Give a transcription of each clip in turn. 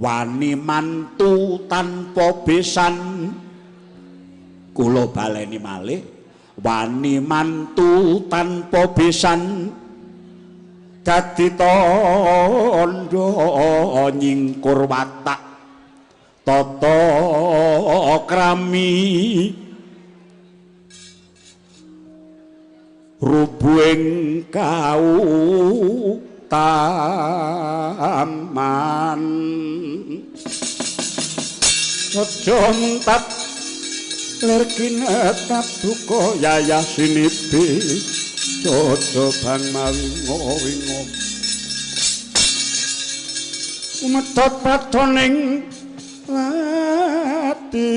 Wani mantu tanpa besan. Kula baleni malih, wani mantu tanpa besan dadi tandha nyingkur watak tata krami rubuhing kautaman. Aja muntat lir kinetap duka yayah sinibi cocoban mawingo-wingo umedhot patoning lati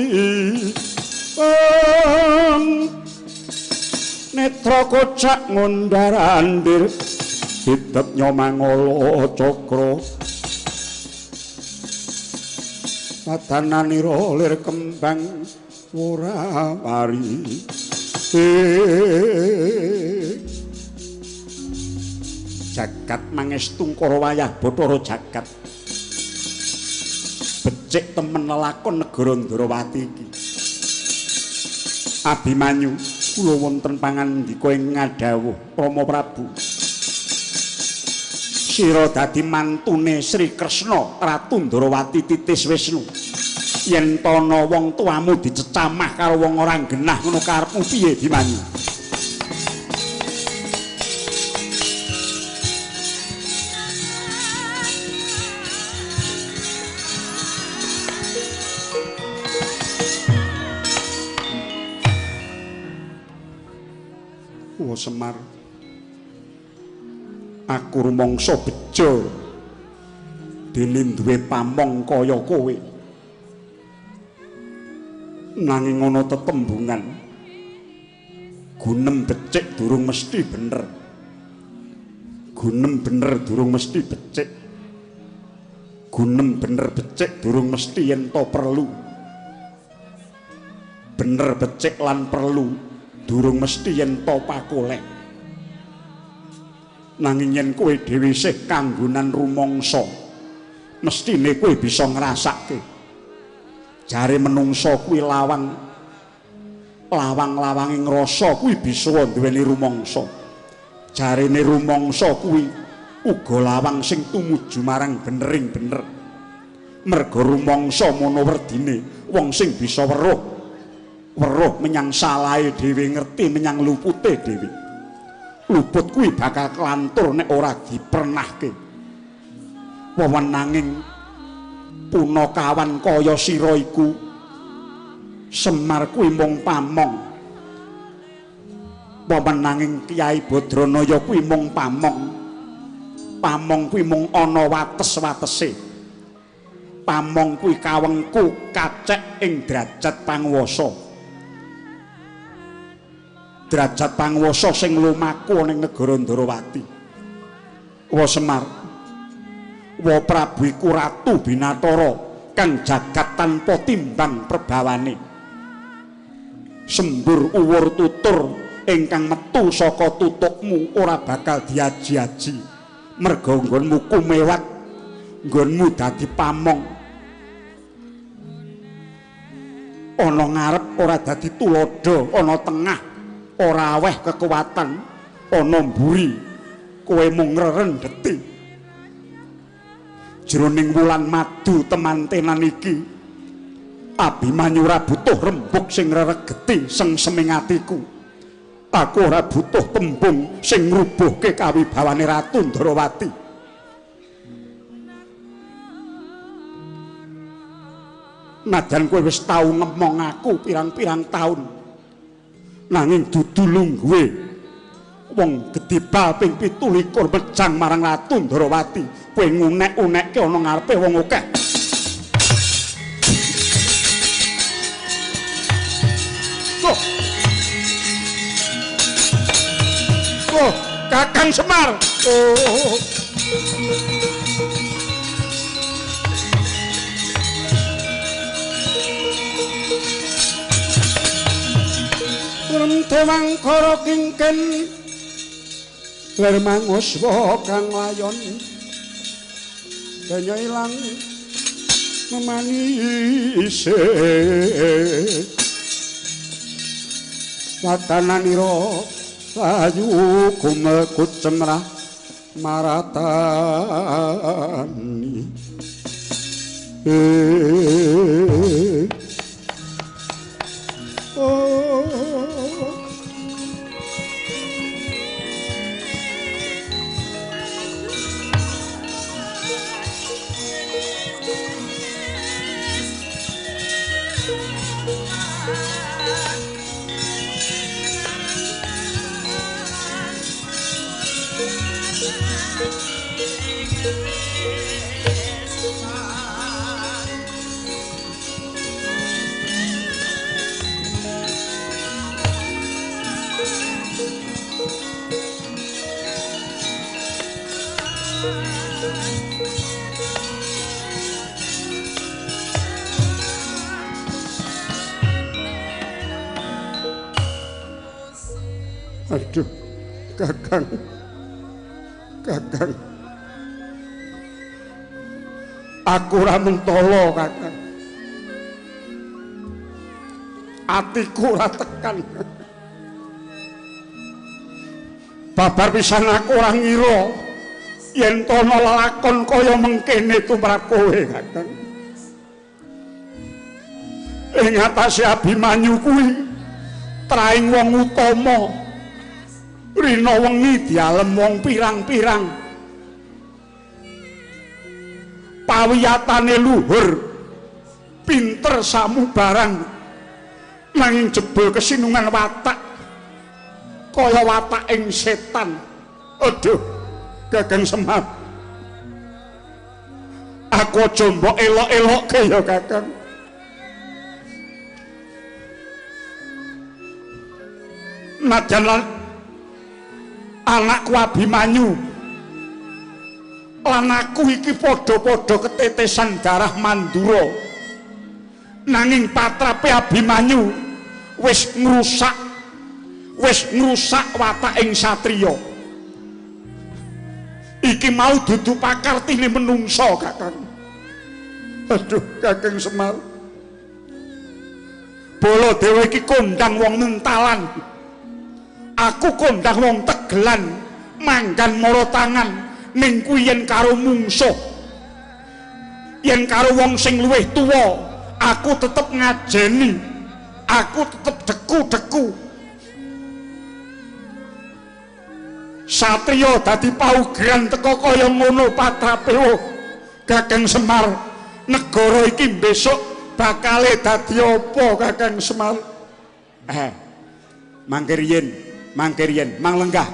netra kocak ngundar-andir hidep nyomangala cakra padananira lir kembang ora wari. Jagat mangestu Kara wayah Bathara jagat becik temen lelakon negara Ndrawati iki. Abimanyu kula wonten pangandika ing ngadhawuh Rama Prabu. Sira dadi mantune Sri Kresna Ratu Ndrawati titis Wisnu. Yen tana wong tuamu dicecamah karo wong ora genah ngono karepmu piye Bimanyu? Wa Semar, aku rumangsa bejo dene duwe pamong kaya kowe. Nanging ana tetembungan gunem becik durung mesti bener, gunem bener durung mesti becik, gunem bener becik durung mesti yen to perlu, bener becik lan perlu durung mesti yen to pakoleh. Nanging yen kowe dhewe isih kanggonan rumangsa, mestine kowe bisa ngrasake. Jare menungsa kuwi lawang, lawang-lawange ngrasa kuwi bisa duweni rumangsa. Jarene rumangsa kuwi uga lawang sing tumuju marang benering bener. Merga rumangsa mono werdine wong sing bisa weruh, weruh menyang salahe dhewe, ngerti menyang lupute dhewe. Luput kuwi bakal kelantur nek ora dipernahke. Wewenanging punakawan kaya sira iku Semar kuwi mung pamong. Wewenanging Kyai Badranaya kuwi mung pamong. Pamong kuwi mung ana wates-watese. Pamong kuwi kawengku kacek ing derajat panguwasa. Derajat panguwasa sing lumaku ning negara Ndrawati. Wa Semar, wa Prabu iku ratu binatara kang jagat tanpa timbang perbawane. Sembur uwur tutur ingkang metu saka tutukmu ora bakal diaji-aji. Merga nggonmu kumewat, nggonmu dadi pamong. Ana ngarep ora dadi tuladha, ana tengah ora aweh kekuatan, ana mburi kowe mung ngrerendheti. Jroning wulan madu temantenan iki Abimanyu ora butuh rembug sing ngreregeti sengseming atiku. Aku ora butuh tembung sing ngrubuhke kawibawane Ratu Ndrawati. Najan kowe wis tau ngemong aku pirang-pirang taun, nanging dudu lungguhe wong gedhe bal ping 27 mejang marang Ratu Ndrawati, kowe ngunek-unekke ana ngarepe wong akeh. Oh. Oh, Kakang Semar. Oh. Dewang kara kingken lir manguswa kang layon kenya ilang Memanise watananira sayu gumekut cemrah maratani. Oh. Aduh, Kakang, Kakang, aku ora mentolo, Kakang. Atiku ora tekan. Babar pisan aku ora ngira yen tono lelakon kaya mengkene tumrap kowe, Kakang. Ing atase Abimanyu kuwi traing wong utama. Rina wengi dialem wong pirang-pirang. Pawiyatane luhur, pinter samubarang, nanging jebul kesinungan watak kaya wataking setan. Aduh, Kakang Semar, aku aja mbok elok-elokke ya, Kakang. Najan anakku Abimanyu lan aku iki padha-padha ketetesan darah Mandura, nanging patrape Abimanyu wis ngrusak, wis ngrusak wataking satriya. Iki mau dudu pakartine menungsa, Kakang. Aduh, Kakang Semar, Baladewa iki kondang wong mentalan, aku kondang wong tegelan, manggan mara tangan. Ning kuwi yen karo mungsuh, yen karo wong sing luwih tuwa, aku tetep ngajeni, aku tetep deku-deku. Satriya dadi paugeran teka kaya ngono patrape. Oh, Kakang Semar, negara iki besok bakale dadi apa, Kakang Semar? Mangke riyin, mangke riyin, mang lenggah.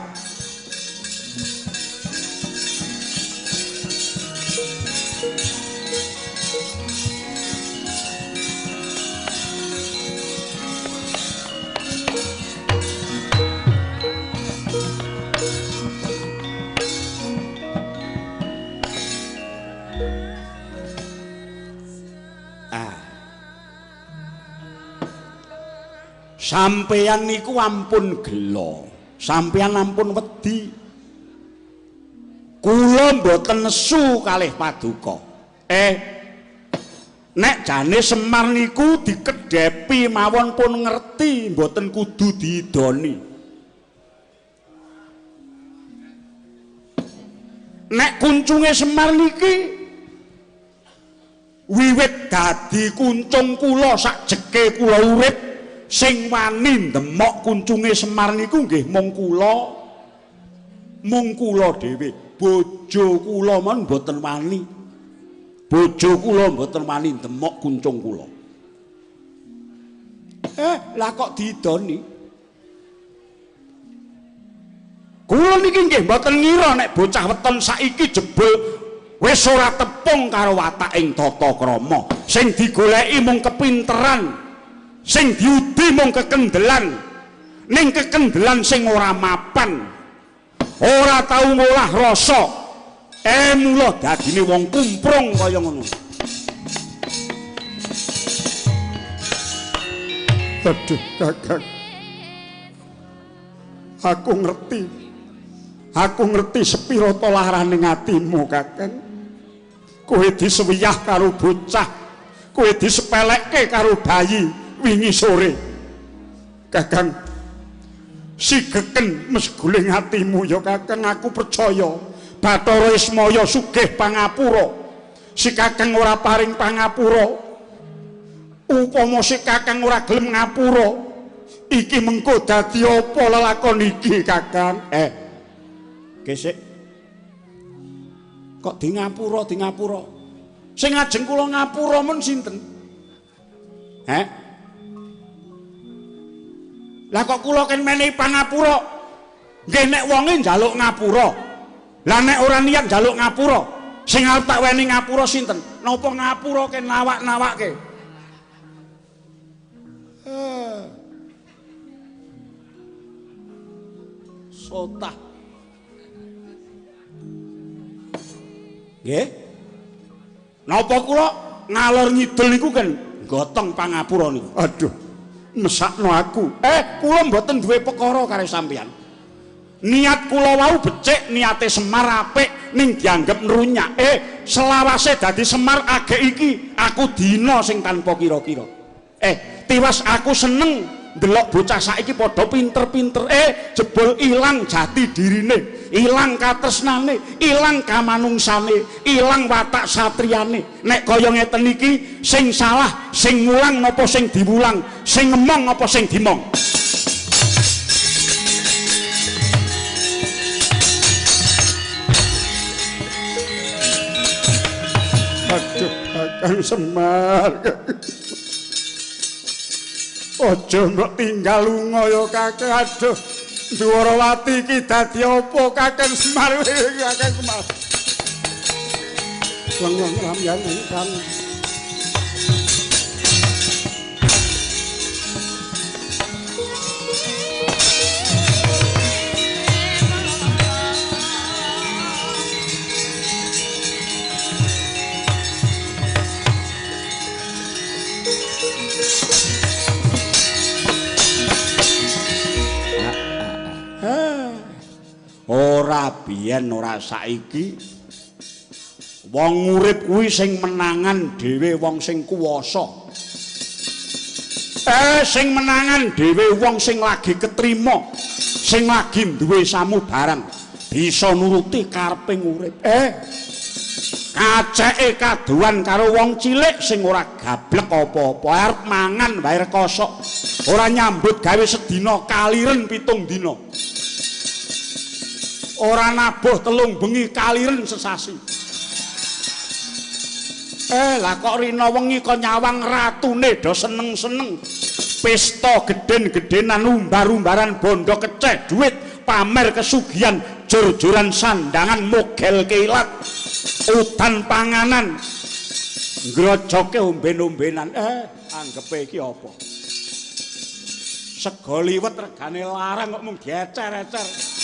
Sampeyan niku ampun gela, sampeyan ampun wedi. Kula mboten nesu kalih paduka. Nek jane Semar niku dikedhepi mawon pun ngerti, mboten kudu diidoni. Nek kuncunge Semar niki wiwit dadi kuncung kula sakjeke kula urip, sing wani ndemok kuncunge Semar niku nggih mung kula, mung kula dhewe. Bojo kula mon mboten wani, bojo kula mboten wani ndemok kuncung kula. Lah kok diidoni? Kula niki nggih mboten ngira nek bocah weton saiki jebul wis ora tepung karo wataking tata krama. Sing digoleki mung kepinteran, sing diudi mung kekendelan, ning kekendelan sing ora mapan, ora tau ngolah rasa. Mula dadine wong kumprung kaya ngono. Aduh, Kakang, aku ngerti, aku ngerti sepira to larane atimu, Kakang. Kowe disewiyah karo bocah Kowe disepelekke karo bayi wingi sore. Kakang, sigeken mesguling atimu ya Kakang, aku percaya Bathara Ismaya sugih pangapura. Si Kakang ora paring pangapura. Upama si Kakang ora gelem ngapura, iki mengko dadi apa lelakon iki Kakang? Gesek. Kok di ngapura, di ngapura? Sing ajeng kula ngapura mun sinten? Heh? Lah kok kula ken menehi pangapura? Nggih nek wonge njaluk ngapura. Lah nek ora niat njaluk ngapura, sing arep tak weni ngapura sinten? Napa ngapura ken nawak-nawakke? Sotah. Nggih. Napa kula ngalor ngidul niku kan gotong pangapura niku. Aduh, mesakno aku. Kula mboten duwe perkara karo sampeyan. Niat kula wau becik, niate Semar apik ning dianggep nrunyak. Selawase dadi Semar agek iki aku dina sing tanpa kira-kira. Tiwas aku seneng ndelok bocah saiki padha pinter-pinter. Jebul ilang jati dirine, ilang katresnane, ilang kamanungsane, ilang watak satriyane. Nek kaya ngeten iki sing salah sing mulang napa sing diwulang, sing ngemong apa sing dimong? Aduh, Kakang Semar. Aja mbok tinggal lunga ya Kakang. Aduh, Dwarawati iki dadi apa Kakang Semar? Kakang Semar. Lengang ramyan ingkang ora biyen ora saiki. Wong urip kuwi sing menangan dhewe wong sing kuwasa. Sing menangan dhewe wong sing lagi ketrima, sing lagi duwe samubarang, bisa nuruti kareping urip. Kaceke kaduan karo wong cilik sing ora gablek apa-apa, arep mangan wae rekasa, ora nyambut gawe sedina kaliren 7 dina. Ora nabuh 3 bengi kaliren sesasi. Lah kok rina wengi kok nyawang ratune do seneng-seneng. Pesta gedhen-gedhenan, umbar-umbaran bondo keceh duit, pamer kesugihan, jor-joran sandangan mogel kilat, udan panganan, ngrojoke omben-ombenan. Anggepe iki apa? Sego liwet regane larang kok mung diecer-ecer.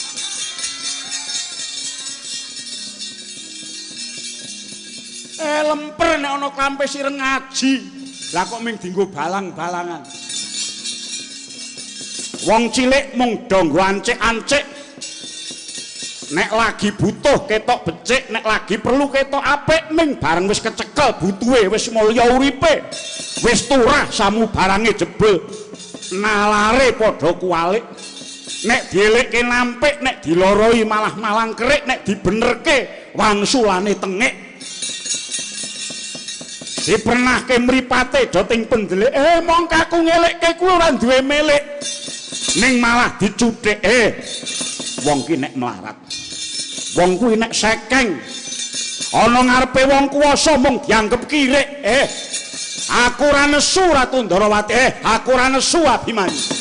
Lemper nek ana klampis ireng ngaji. Lah kok mung dienggo balang-balangan. Wong cilik mung do nggo ancik-ancik. Nek lagi butuh ketok becik, nek lagi perlu ketok apik, ning bareng wis kecekel butuhe, wis mulya uripe, wis turah samubarange jebul. Nalare padha kuwalik. Nek dielekke nampik, nek diloroi malah malang kerik, nek dibenerke wangsulane tengik. Dipernahke mripate do ting pendelik. Mongko aku ngelekke kuwi ora duwe milik. Ning malah dicuthik. Wong ki nek melarat, wong kuwi nek sekeng, ana ngarepe wong kuwasa mung dianggep kirik. Aku ora nesu Ratu Ndorowati. Aku ora nesu Abimanyu.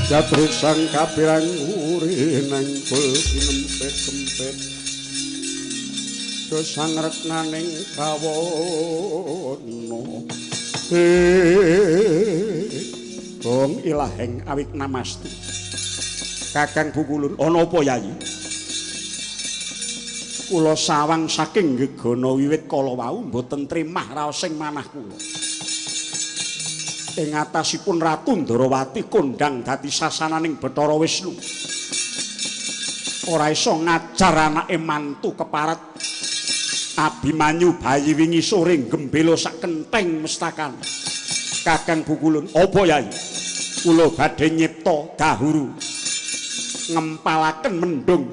Jatri sang kapirang Puri nengkul kinempit-kempit do sangreknaning kawono. Gong ilaheng awit namastu. Kakang Bukulun, ana apa Yayi? Kula sawang saking gegana wiwit kala wau mboten trimah raosing manah kula. Ing atasipun Ratu Ndorowati kondhang dadi sasananing Bathara Wisnu. Ora iso ngajar anake mantu keparat Abimanyu bayi wingi sore gembela sak kentheng mestakane. Kakang Bukulun, apa Yayi? Kula badhe nyipta dahuru ngempalaken mendung.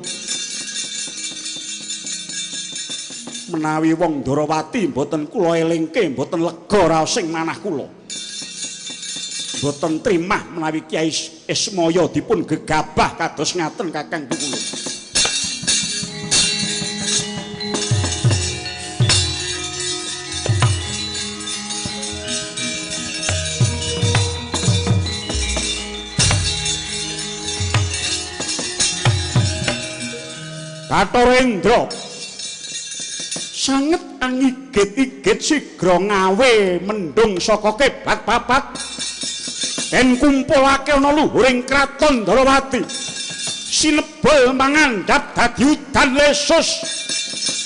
Menawi wong Ndorowati mboten kula elingke, mboten lega raosing manah kula. Mboten trimah menawi Kyai Ismaya dipun gegabah kados ngaten Kakang Bukulun. Bathara Indra sanget angigit-igit sigra ngawe mendung saka kebat papat den kumpulake ana luhuring kraton Ndorowati. Sinebul mangandhap dadi udan lesus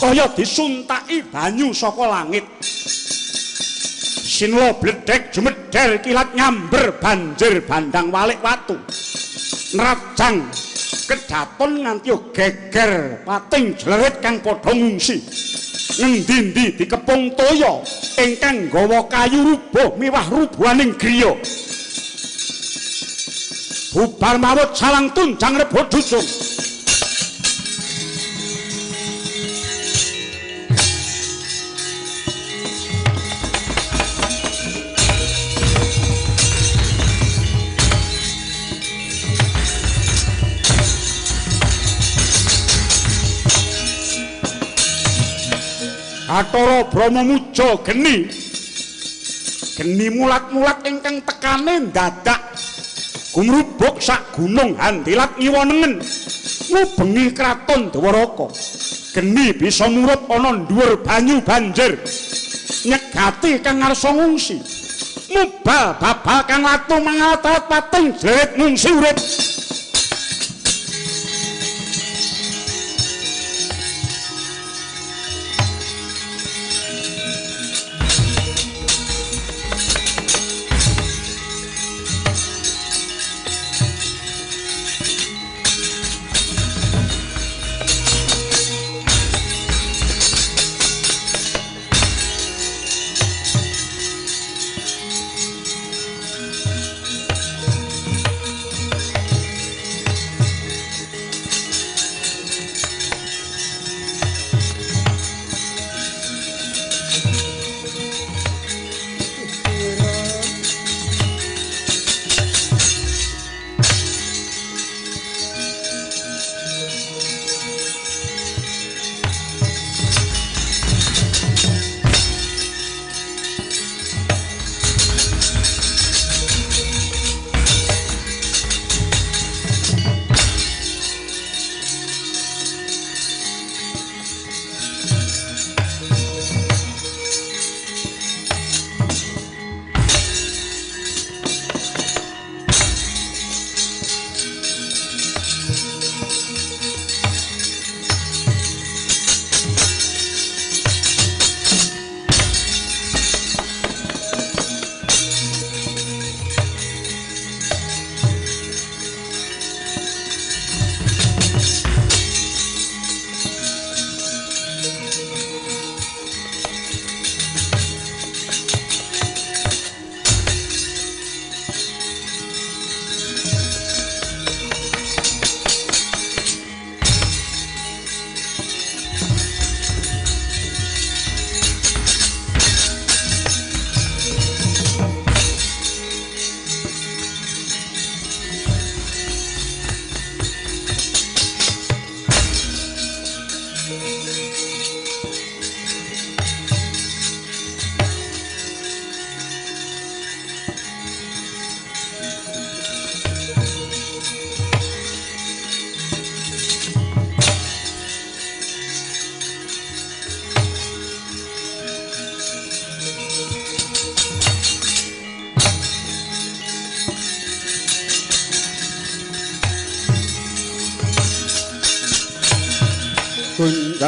kaya disuntaki banyu saka langit. Sinla bledhek jumedher kilat nyamber banjir bandang walik watu. Nrajang kedaton nganti geger pating jlerit kang padha ngungsi. Ngendi-endi dikepung toya ingkang nggawa kayu rubuh miwah rubuhaning griya. Bubar mawut salang tunjang rebo dusun. Bathara Brahma muja geni. Geni mulat-mulat ingkang tekane ndadak gumrubuk sak gunung handilat ngiwa nengen ngubengi kraton Dwaraka. Geni bisa murup ana dhuwur banyu banjir nyegati kang ngarsa ngungsi. Mubal babal kang latu mangalat pating jlerit ngungsi urip.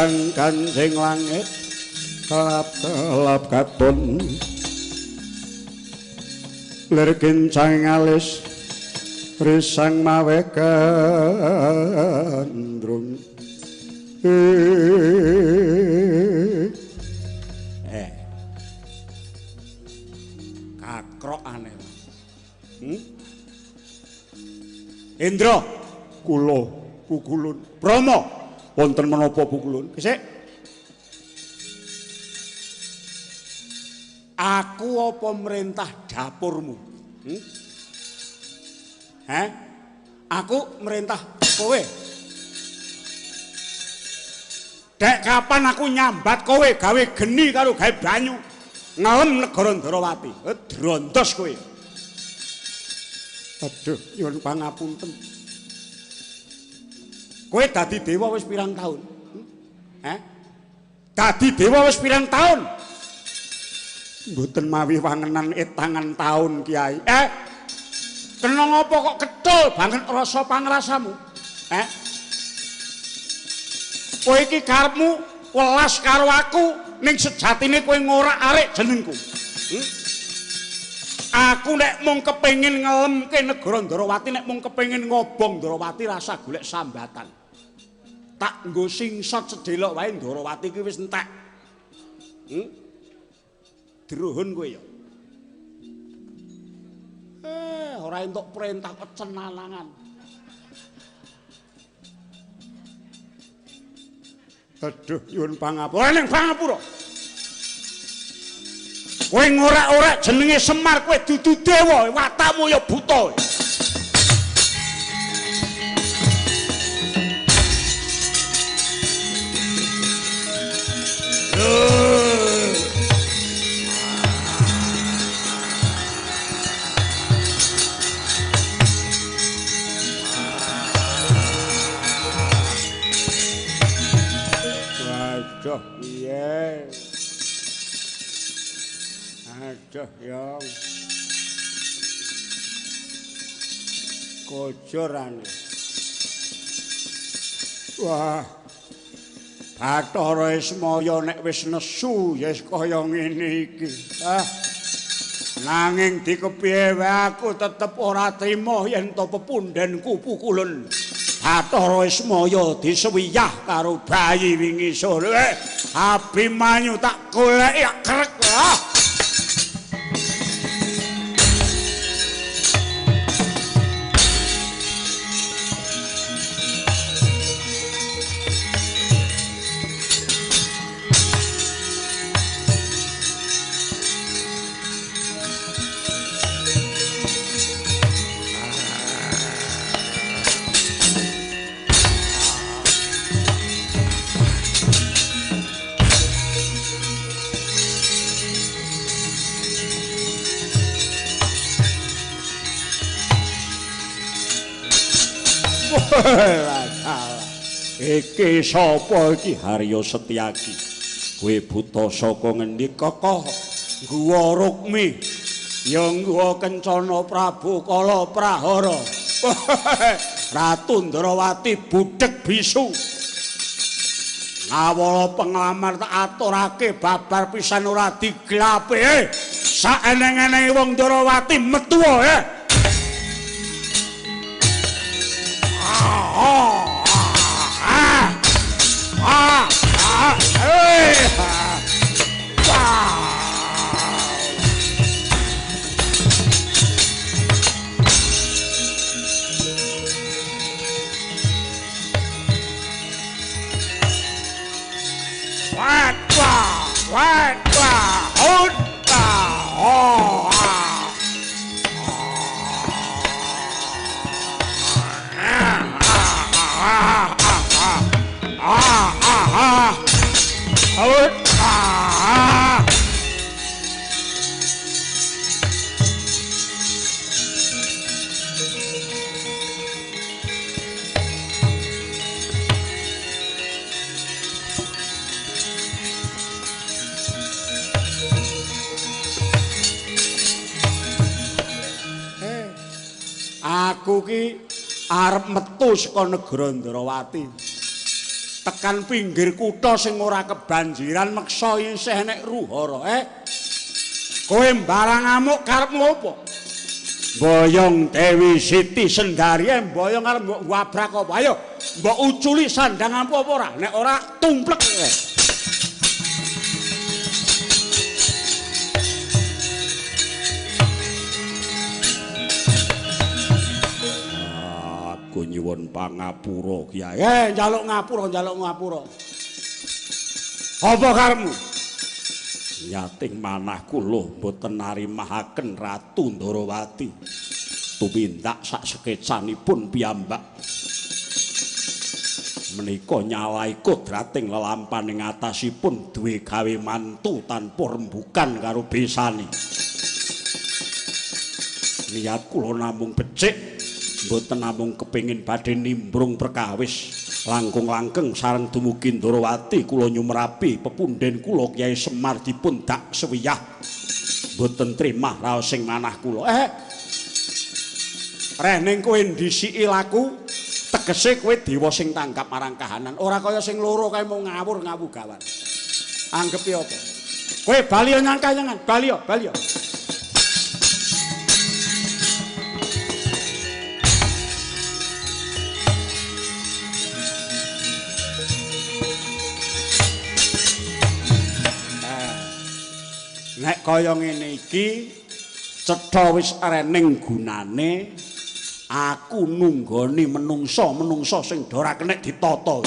Gonjang ganjing langit kelap-kelap katon lir kincang alis risang mawe gandrung. Kakrokane. Indra kula pukulun. Brahma wonten menapa pukulun? Gesik. Aku apa merintah dapurmu? Heh? Aku merintah kowe. Dek kapan aku nyambat kowe gawe geni karo gawe banyu ngelem negara Ndrawati. Drontos kowe. Aduh, nyuwun pangapunten. Kowe dadi dewa wis pirang taun? Heh? Dadi dewa wis pirang taun? Mboten mawi wangenan etangan taun, Kiai. Kena ngapa kok ketul banget rasa pangrasamu? Kowe iki karepmu welas karo aku, ning sejatine kowe ngorak-arik jenengku. Aku nek mung kepengin ngelemke negara Ndrawati, nek mung kepengin ngobong Ndrawati rasa golek sambatan. Tak nggo singsot sedelok wae Ndrawati iki wis entek. Druhun kowe ya. Ora entuk perintah kecenanangan. Aduh, nyuwun pangapura ning pangapura. Kowe ngorak-orak jenenge Semar, kowe dudu dewa, watakmu ya buta. Aduh, piye? Aduh, yang kojorane. Wah, Bathara Ismaya nek wis nesu ya kaya ngene iki. Ah, nanging dikepiye wae aku tetep ora trima yen to pepundhenku pukulun Bathara Ismaya disuwiyah karo bayi wingi sore. Abimanyu tak goleki krek. Ah. Iki sapa iki Haryo Setyaki? Kowe buta saka ngendi kokoh? Guwa Rukmi, ya guwa Kencana Prabu Kala Prahara. Ratu Ndrawati budheg bisu. Ngawala penglamar tak aturake babar pisan ora diglape. Saeneng-enenge wong Ndrawati metu wae. Aku ki arep metu saka negara Ndrawati. Tekan pinggir kutha sing ora kebanjiran meksa isih enek ruhara. Kowe mbarang amuk karepmu apa? Boyong Dewi Siti Sendari, boyong arep mbok wabrak apa? Ayo, mbok uculi sandang ampuh apa ora? Nek ora tumplek kowe. Aku nyuwun pangapura, Kyai. Njaluk ngapura, njaluk ngapura. Apa karepmu? Nyating manah kula mboten narimahaken Ratu Ndorowati tumindak sak sekecanipun piyambak. Menika nyalai kodrating lelampaning atasipun duwe gawe mantu tanpa rembukan karo besane. Niat kula namung becik, mboten namung kepengin badhe nimbrung perkawis langkung-langkeng sareng dumugi Ndorowati kula nyumerapi pepunden kula Kyai Semar dipun dak sewiyah mboten trimah raos sing manah kula. Reh ning kowe ndhisiki laku tegese kowe dewa sing tanggap marang kahanan, ora kaya sing loro kae mau ngawur ngawu gawan. Anggepe apa? Kowe bali nyang kayangan, bali bali. Nek kaya ngene iki cetha wis rening gunane aku nunggoni menungsa-menungsa sing ora kenek ditata.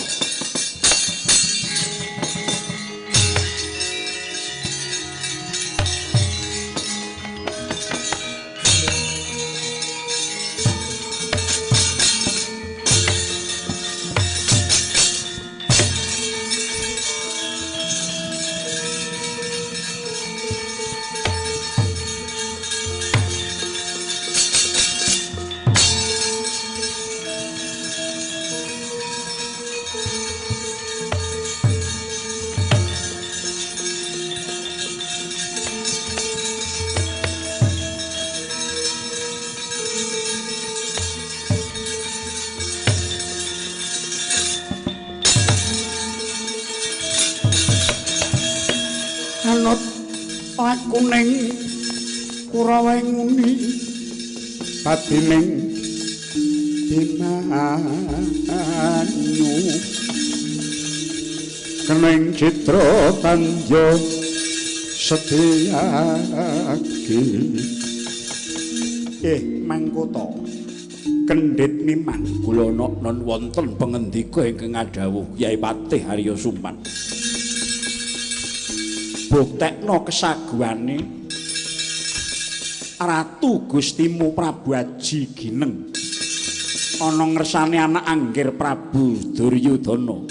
Kuning Kurawa nguni batining binanyu kening citra tandya setiaki. Mangkota kendhit mimang kula non wonten pangendika ingkang ngadhawuh Kyai Patih Arya Suman. Buktekno kesaguane Ratu Gustimu Prabu Aji Gineng ana ngersane anak anggir Prabu Duryudana.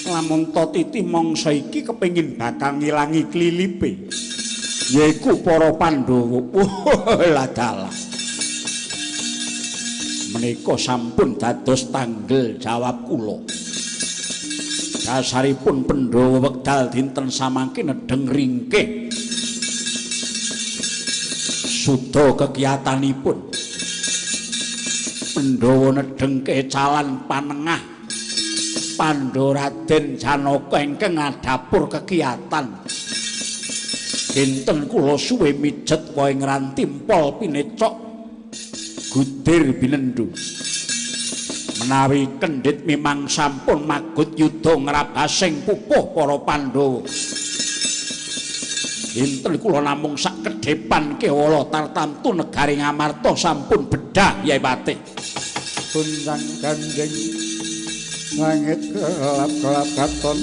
Lamun ta titi mangsa iki kepengin bakal ngilangi klilipe yaiku para Pandhawa. Lah dalah. Menika sampun dados tanggel jawab kula. Dasaripun Pandhawa wekdal dinten samangke nedheng ringkih suda kekiyatanipun. Pandhawa nedheng kecalan panengah Pandhawa Raden Janaka ingkang ngadhapur kekiyatan. Dinten kula suwe mijet wae ngrantimpol pinecok gudir binendu. Menawi kendhit mimang sampun magut yudha ngrabasing pupuh para Pandhawa. Dinten kula namung sak kedhepan kewala tartamtu negari Ngamarta sampun bedhah Kyai Patih. Gunjang ganjing langit kelap-kelap katon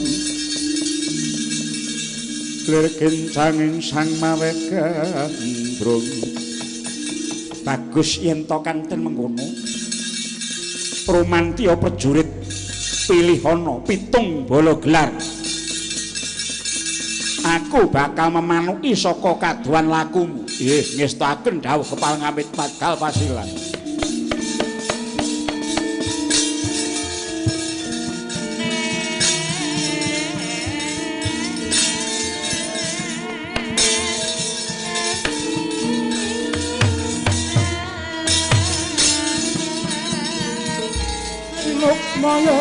lir kincanging sang mawe gandrung. Bagus yen to kanten mengkono. Promantya prajurit pilihana 7 bala gelar. Aku bakal memanuki saka kaduan lakumu. Nggih, ngestakaken dawuh kepala ngamit padal pasilan. Maya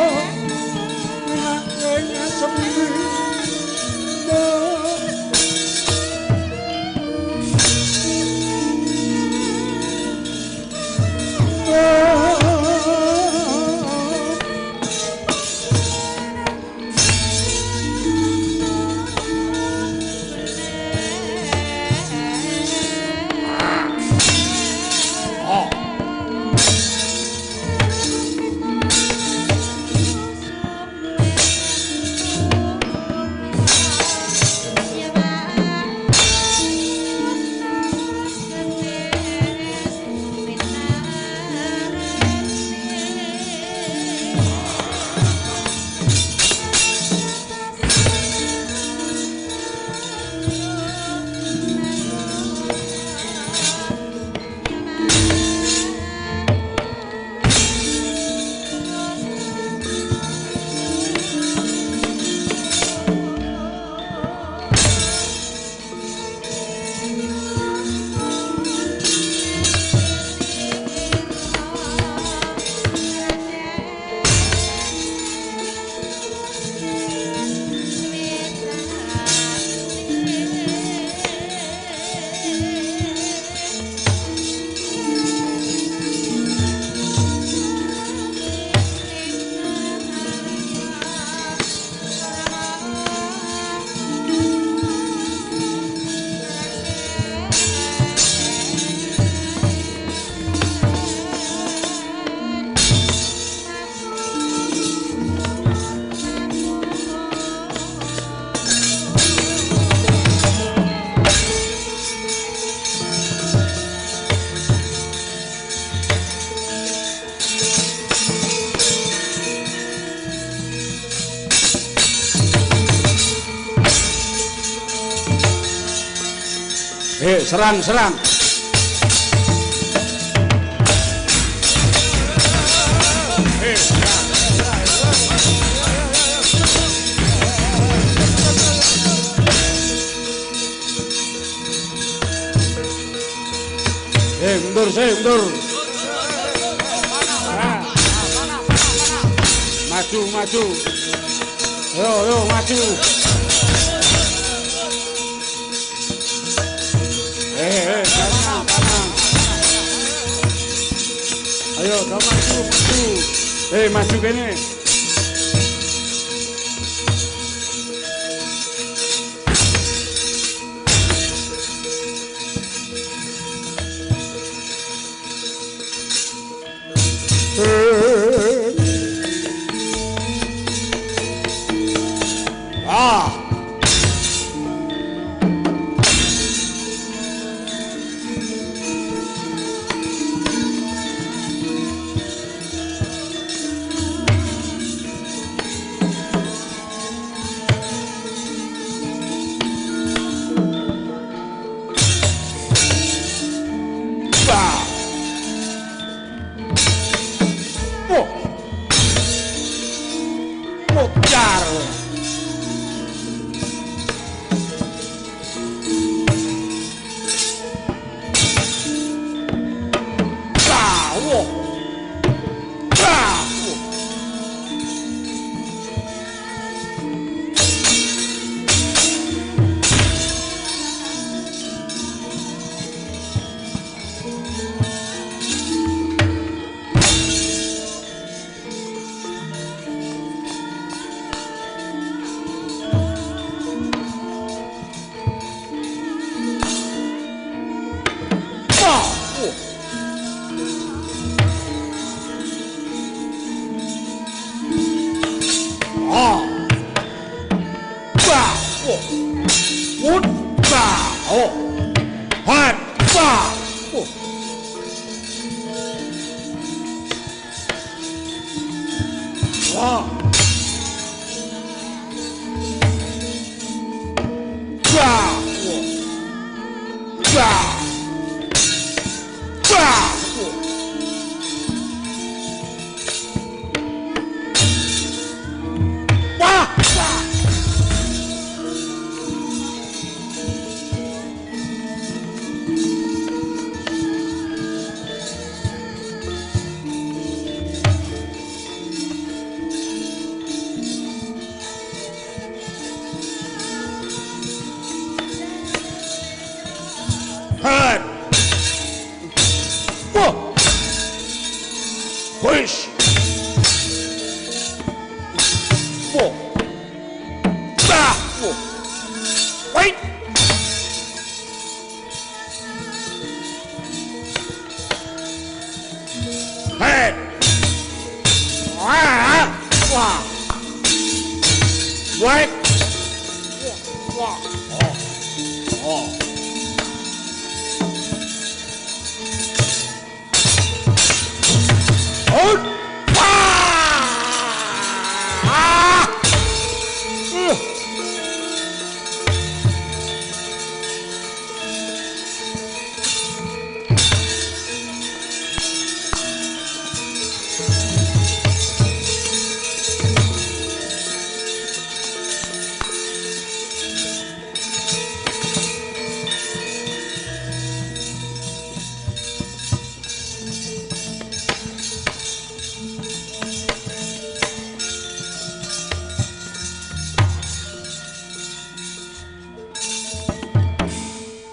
Serang, serang. Mundur, mundur. Maju, maju. Yo, yo, maju. Panah, panah. Ayo, maju, maju. Maju kene.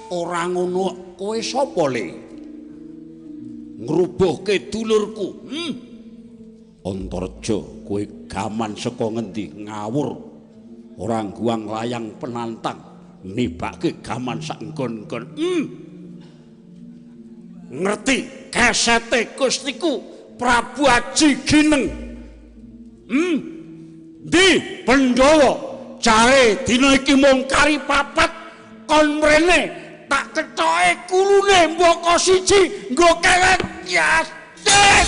Ora ngono kowe sapa le? Ngrubuhke dulurku. Antareja kowe gaman saka ngendi ngawur. Ora ngguang layang penantang nibake gaman sak nggon-nggon. Ngerti kesete Gustiku Prabu Aji Gineng. Ndi Pandhawa jare dina iki mung kari papat kon mrene tak kethoke kulune mbaka siji nggo kewet yasik.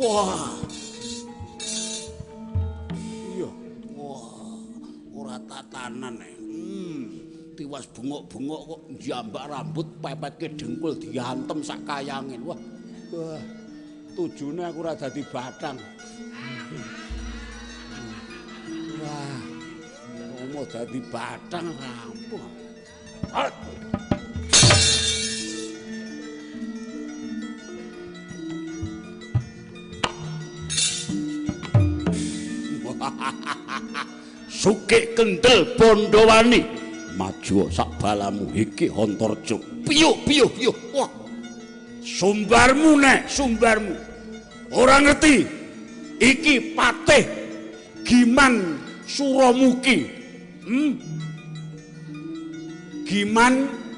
Wah, Ora tatanan. Tiwas bengok-bengok kok njambak rambut pepetke dengkul diantem sak kayangin. Wah. Wah. Tujune aku ora dadi batang. Wah. Mau dadi batang rampung. Sukik kendel Bondowani maju sak balamu iki Antarja. Piyuh piyuh piyuh. Wah. Sumbarmu nek, sumbarmu. Ora ngerti. Iki patih Giman Suramuki. Giman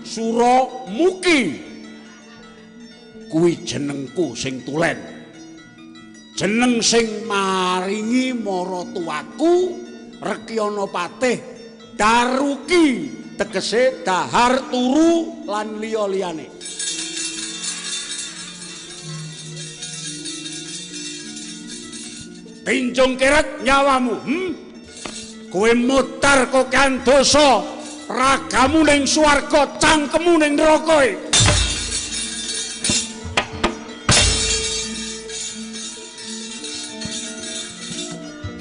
Suramuki. Kuwi jenengku sing tulen. Jeneng sing maringi maratuwaku Rekyana Patih Daruki, tegese dahar turu lan liya-liyane. Tinjung keret nyawamu, Kowe mutar kokean dosa, ragamu ning swarga, cangkemmu ning neraka.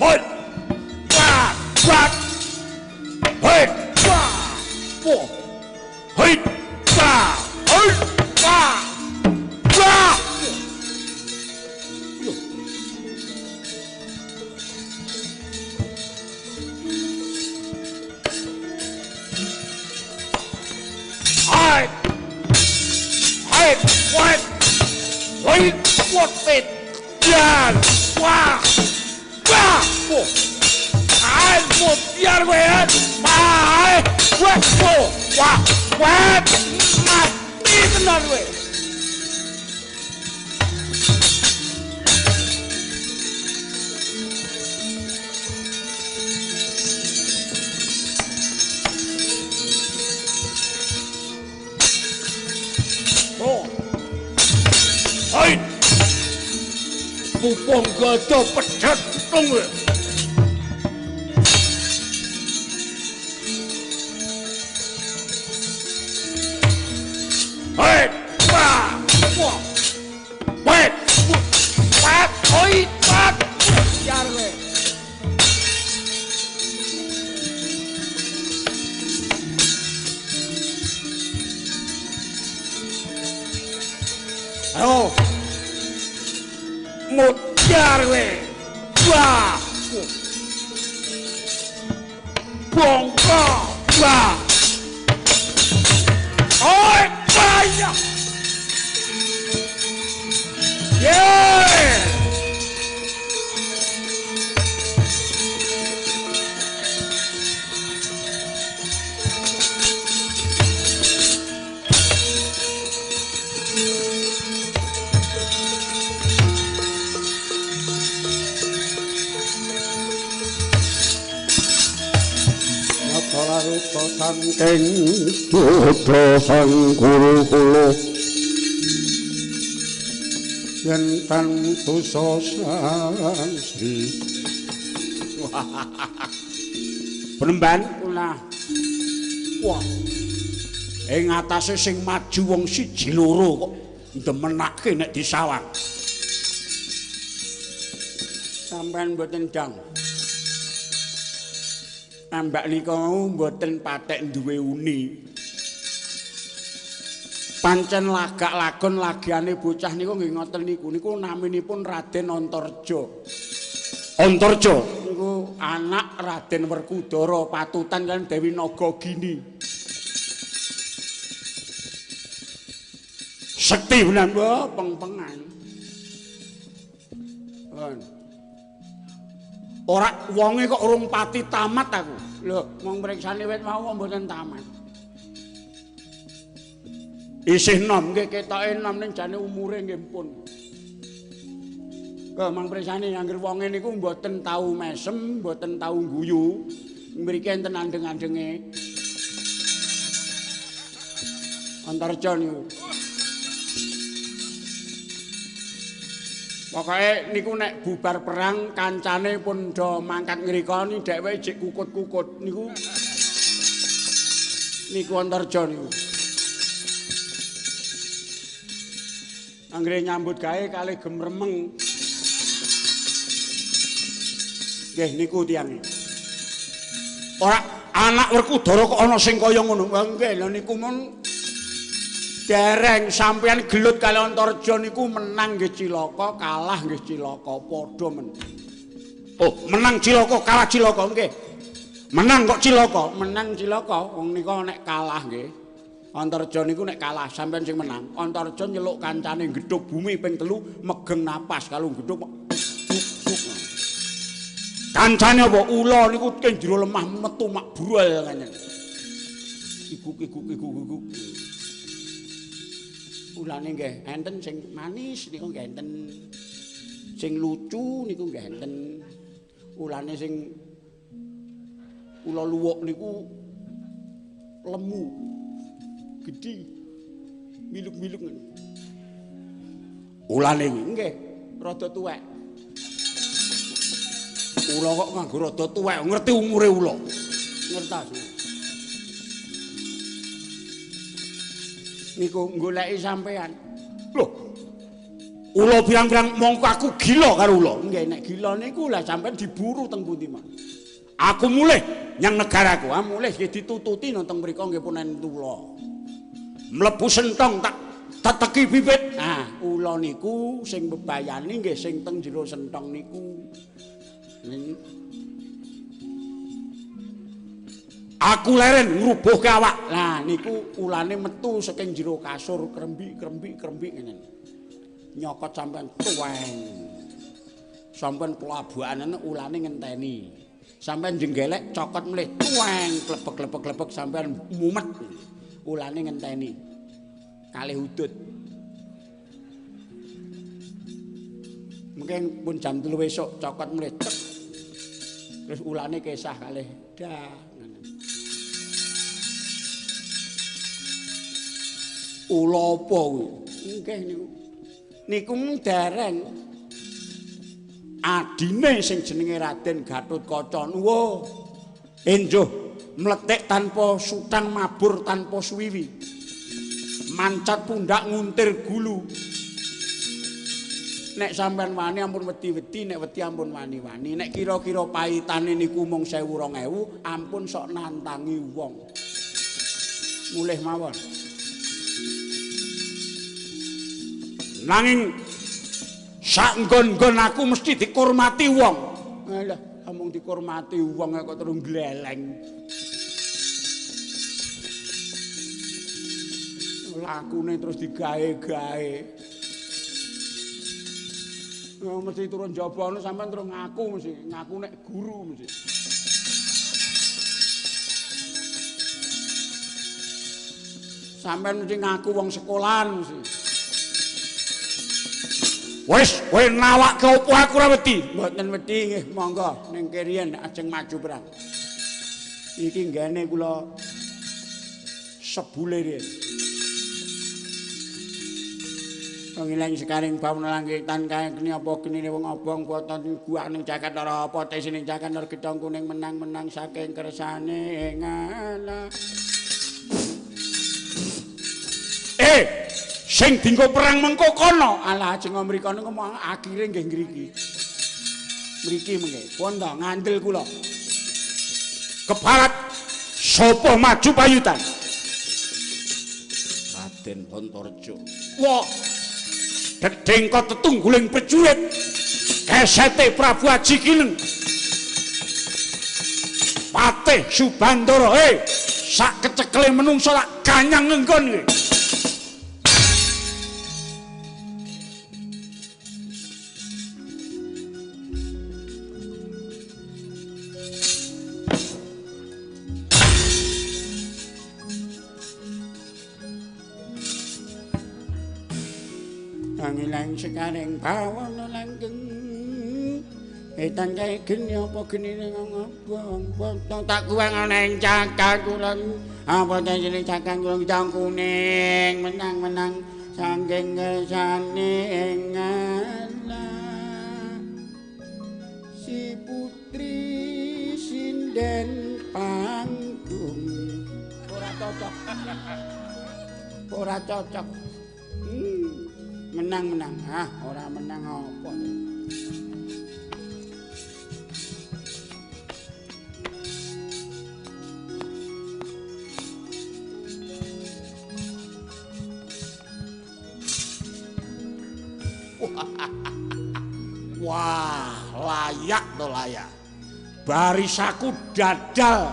Hoi! Wah! Wah! Hoi! Wah! Wah! Hoi! Wah! Hoi! Wah! Wah! Hai! Hai! Wah! Hoi! Wah! Dan! Wah! Wah! Ai, biar kowe. Ai, wah, wah, wah, mati tenan kowe. Oh. Hai. Pupung gada pedhet tung kowe. Hei, wah, wah, wah, wah, oi, wah, biar kowe. Ayo, mutiar kowe. Wah, bongko, wah. Oi, banyak. Yeah. Rupa saking duda sang guru kula yen tan dosa sang Sri. Penemban kula. Wah. Ing atase sing maju wong siji loro kok ndemenake nek disawang. Sampeyan mboten dang. Ambak nika mboten patek duwe uni. Pancen lagak lagon lagiane bocah niku nggih ngoten niku. Niku naminipun Raden Antarja. Antarja niku anak Raden Werkudara patutan kan Dewi Nagagini. Sekti benan wae peng-pengan. Ora wonge kok urung pati tamat aku. Lho, mung mriksani wit mau kok mboten tamat. Isih nom nggih ketoke nom ning jane umure nggih pun. Kok mang mriksani angger wonge niku mboten tau mesem, mboten tau guyu. Mriki enten andeng-andenge. Antarja niku. Pokoke niku nek bubar perang kancane pun do mangkat ngrika ni dheweke jek kukut-kukut niku. Niku Antarja niku. Anggere nyambut gawe kalih gemremeng. Nggih niku tiyange. Ora anak Werkudara kok ana sing kaya ngono. Nggih lho niku mun dereng sampeyan gelut kali Antarja niku menang nggih cilaka, kalah nggih cilaka, padha men. Oh, menang cilaka, kalah cilaka nggih. Menang kok cilaka, menang cilaka. Wong nika nek kalah nggih. Antarja niku nek kalah sampeyan sing menang. Antarja nyeluk kancane gedhog bumi ping 3 megeng napas kalau gedhog. Kancane apa? Ula niku teng jero lemah metu mak brual kanyen. Iguk iguk iguk iguk. Ulane nggih enten sing manis niku nggih enten. Sing lucu niku nggih enten. Ulane sing ula luwuk niku lemu. Gedhi. Miluk-miluk ngono. Ulane nggih rada tuwek. Ula kok nganggo rada tuwek, ngerti umure ula. Ngertos. Niku goleki sampean. Lho. Ula pirang-pirang mongko aku gila karo ula. Nggih nek gila niku lah sampean diburu teng pundi mawon. Aku mulih nyang negaraku. Ah mulih nggih ditututi nang teng mriku nggih pun enten ula. Mlebu sentong tak teteki bibit. Nah, ula niku sing bebayani nggih sing teng jero sentong niku. Aku leren ngrubuhke awak. Lah niku ulane metu saking jero kasur krembi-krembi-krembi ngene. Nyokot sampean tuweng. Sampean pelabuhanane ulane ngenteni. Sampean jenggelek cokot mlih tuweng klebek-klebek-klebek sampean mumet. Ulane ngenteni. Kalih udut. Mungkin pun jam 3 esuk cokot mlih cek. Terus ulane kesah kalih dah. Ula apa kuwi? Nggih niku. Niku dereng adine sing jenenge Raden Gatotkaca. Nuwuh. Enjuh mlethik tanpa sutang mabur tanpa suwiwi. Mancat pundak nguntir gulu. Nek sampean wani ampun wedi-wedi, nek wedi ampun wani-wani. Nek kira-kira paitane niku mung 1000 2000, ampun sok nantangi wong. Mulih mawon. Nanging sak nggon-nggon aku mesti dikurmati wong. Alah, amung dikurmati wong kok terus gleleng. Lakune terus digawe-gawe. Mesti turun jaba ngono sampean terus ngaku mesti, ngaku nek guru mesti. Sampean mesti ngaku wong sekolahan mesti. Wis, kowe nawakke opo aku ora wedi? Mboten wedi nggih, monggo ning keriyen ajeng maju perang. Iki nggene kula sebule riyen. Ngilang sekaring bawana langgitan kae kene apa genine wong obong boten guak ning jagat ora apa tesi ning jagat ora gedhong kuning menang-menang saking kersane ngalah. Sing dinggo perang mengko kono. Alah ajeng mriko niku akhire nggih ngriki. Mriki mengke. Pun to ngandel kula. Keparat sapa maju payutan? Raden Antarja. Wah. Dedengkot tetungguling prajurit kesete Prabu Aji Kineng Patih Subandara sak kecekele menungso lak ganyang nggon iki. Angilang sekaring bawana langgeng etan kae geni apa genine ngobong potong tak kuwang ana ing cakak kula apa jeneng cakang kula gedang kuning menang-menang saking kersane ngalah. Si putri sinden panggung. Ora cocok. Ora cocok. Menang-menang. Ah, ora menang apa. Wah, layak to layak. Barisaku dadal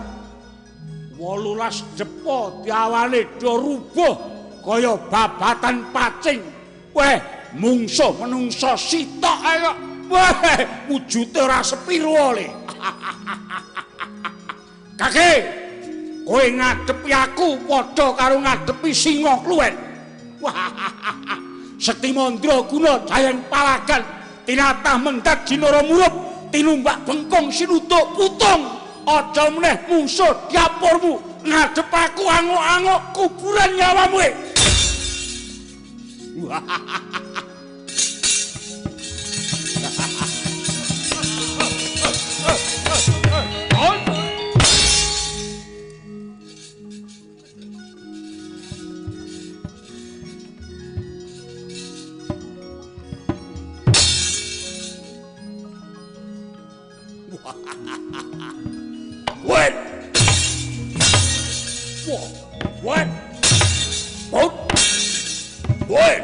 18 depa diawane do rubuh kaya babatan pacing. Weh, mungsuh menungso sitok ae kok. Weh, wujute ora sepiro le. Kakek, kowe ngadepi aku padha karo ngadepi singa kluwen. Wah. Sekti Mandra guna jayeng palagan tinatah mendhat jinara murup tinumbak bengkong sinutuk putung. Aja meneh mungsuh dapurmu ngadep aku angok-angok kuburan nyawamu. What? What? What? What?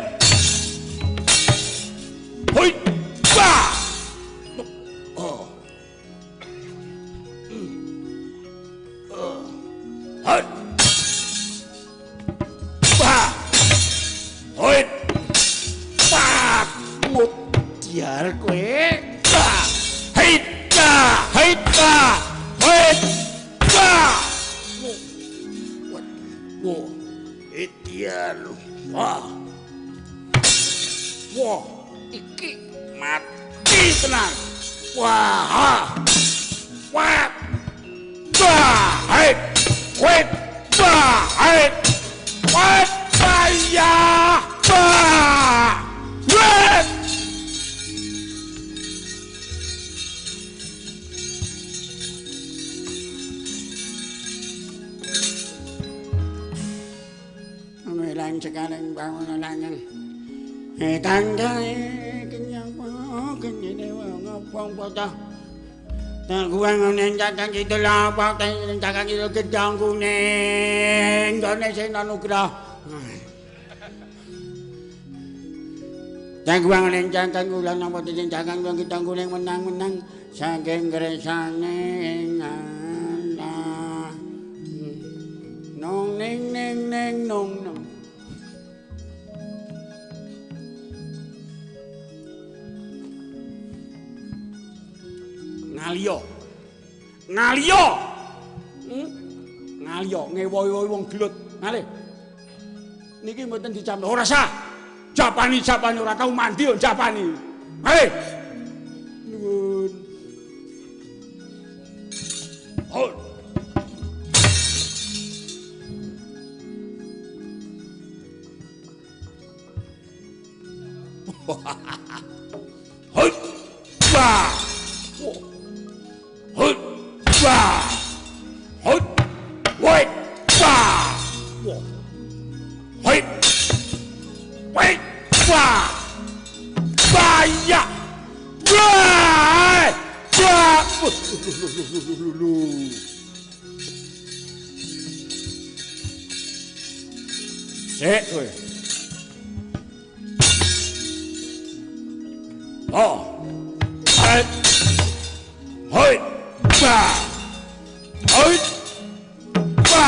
Hoi! Ba! Oh. Hoi! Ba! Hoi! Ba! Mutiar kowe. Ba! Hei! Ba! Hei! Ba! Hoi! Ba! Wah, etian. Wah. Wah, iki mati tenan. Wah. Wah. Bah, hai. Wait. Bah, hai. Wait, ya. Bah. Wait. Lang sekarang bangun langan. Tangga kenyang kenyang ngopong potah. Tangguang neng cakang itu lapak teng cakang itu gedang kuning. Gone sing anugrah. Tangguang neng cakang kula napa teng cakang gedang kuning menang-menang saking gresane Allah. Nong neng neng neng nong nong. Ngaliyo. Ngaliyo. Ngaliyo ngewohi-wohi wong gelut. Ngalih. Niki mboten dicamlo. Ora sah. Japani-japani ora tau mandi yo japani. Ngalih. Nuwun. Hol. Hoi. Wah. Hoi. Wah. Hoi. Woi. Wah. Hoi. Woi. Wah. Bahaya. Wah. Wah. Sik kowe. Oh. Hoi. Hoi. Ba. Hoi. Ba.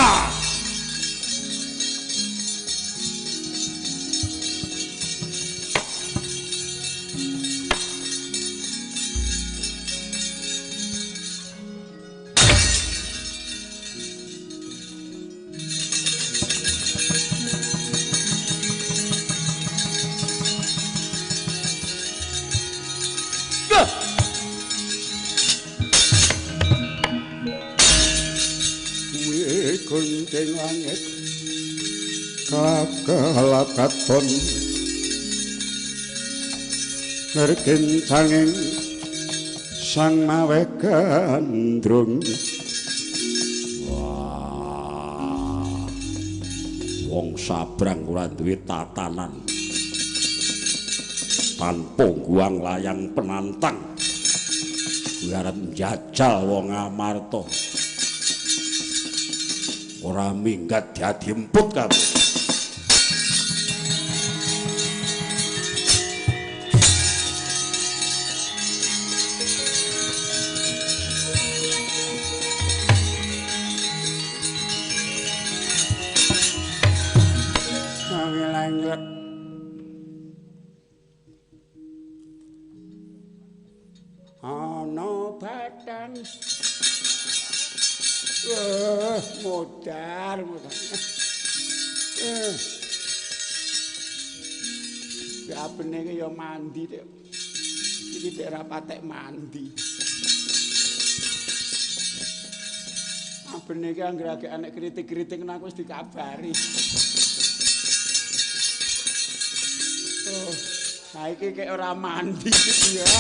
Gunting langit kelap katon ngerkincanging Sang mawe gandrung. Wah, wong sabrang ora duwe tatanan, tanpa guang layang penantang, kuwi arep njajal wong Amarta. Ora minggat dadi emput kabeh. Ana batang. Modar, modar. Ya beneh iki ya mandi tek. Iki tek ora patek mandi. Abene iki anggere agek anek kritik-kritik aku wis dikabari. Oh, saiki kek ora mandi ya.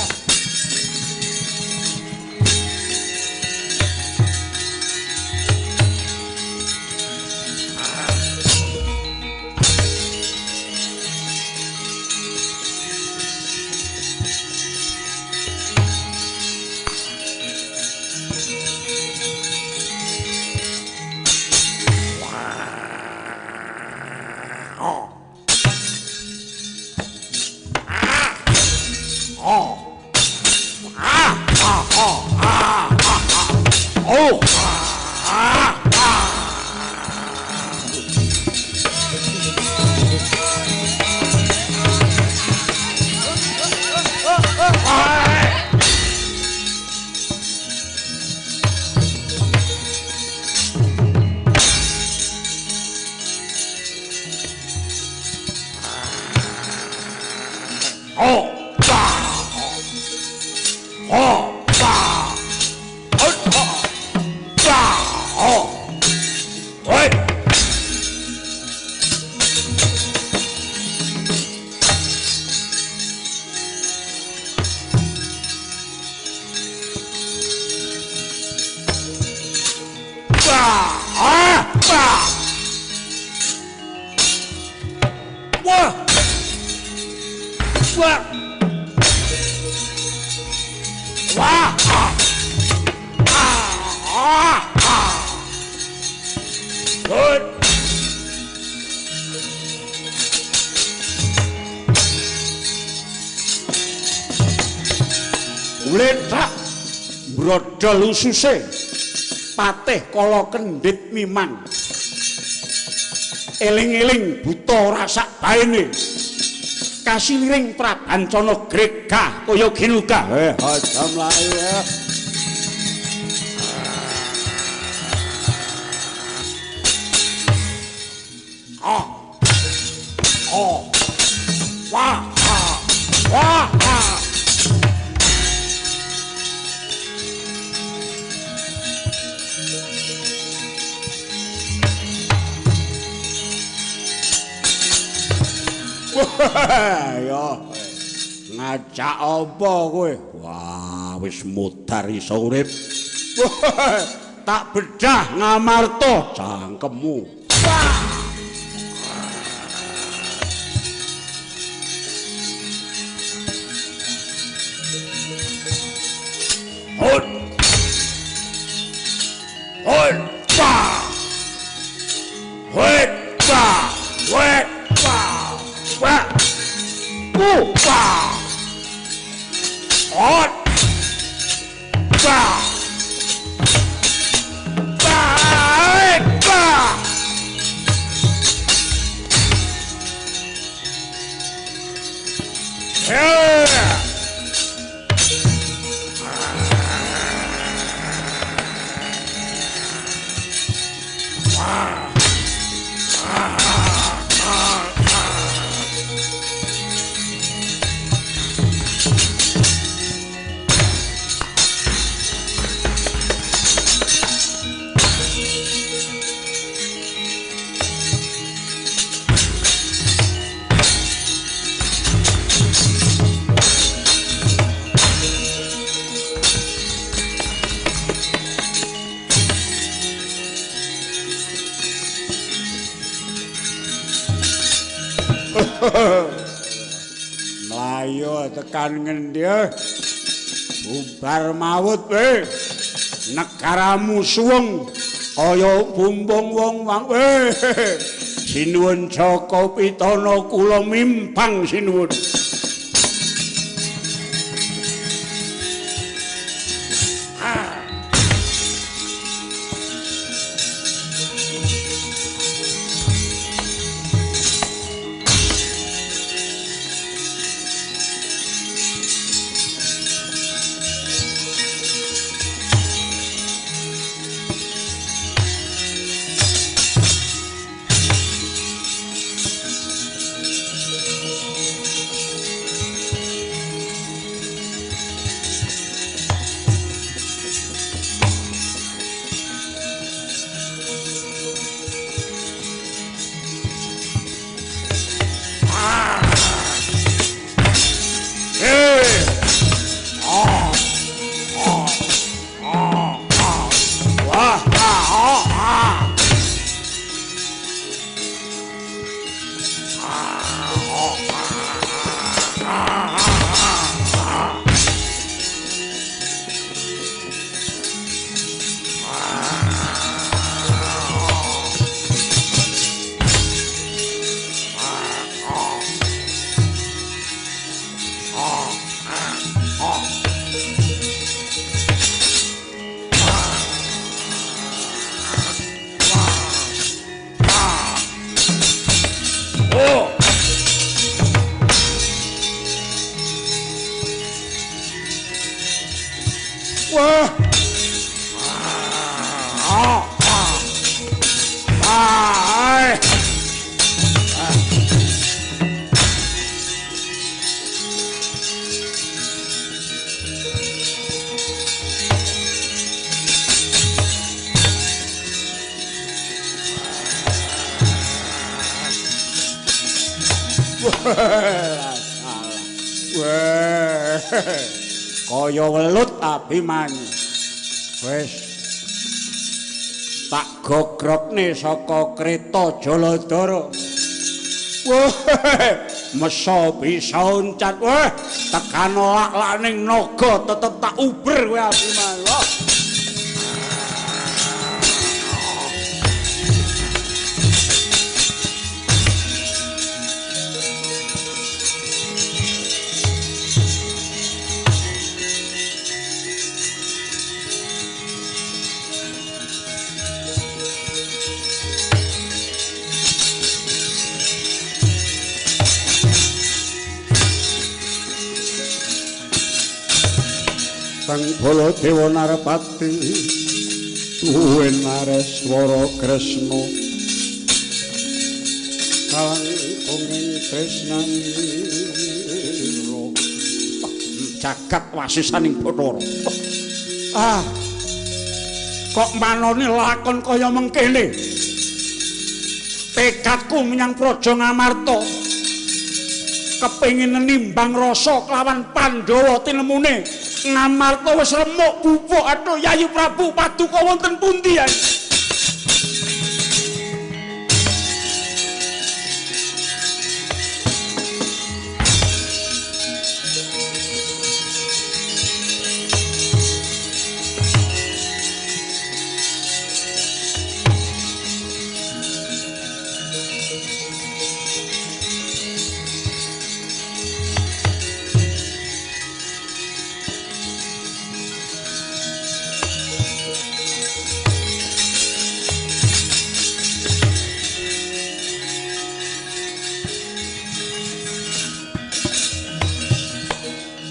Letak brodol ususe patih kala kendhit mimang, eling-eling buta ora sak baene, kasiliring prabancana gregah kaya ginugah. Aja mlayu ya. Ah. Oh. Wah. Wah. Ya, ngajak apa kowe? Wah, wis mudhar iso urip. Tak bedah Ngamarta cangkemmu. Hot. Hot. Pa. Hot. Pa. Hot. Pa. Pa. Pa. Hot. Pa. Pa. Pa. Yeah. Mlayu tekan ngendi? Bubar mawut kowe. Negaramu suwung kaya bumbung wong wang. Sinuwun Jaka Pitana kula mimpang sinuwun. Kaya welut Abimanyu. Wis tak gogrokne saka kreta Jaladara. Wah, mesa bisa uncat. Wah, tekan lak-lak ning naga tetep tak uber kowe Abimanyu. Sang Baladewa Narpati tuwin Nareswara Kresna kalangkunging tresnanira jagat wasisaning Bathara. Ah, kok manone lakon kaya mengkene. Tekadku menyang Praja Ngamarta kepengin nimbang rasa kelawan Pandhawa tinemune. Ngamarta wis remuk bubuk. Aduh, Yayi Prabu paduka wonten pundi ya?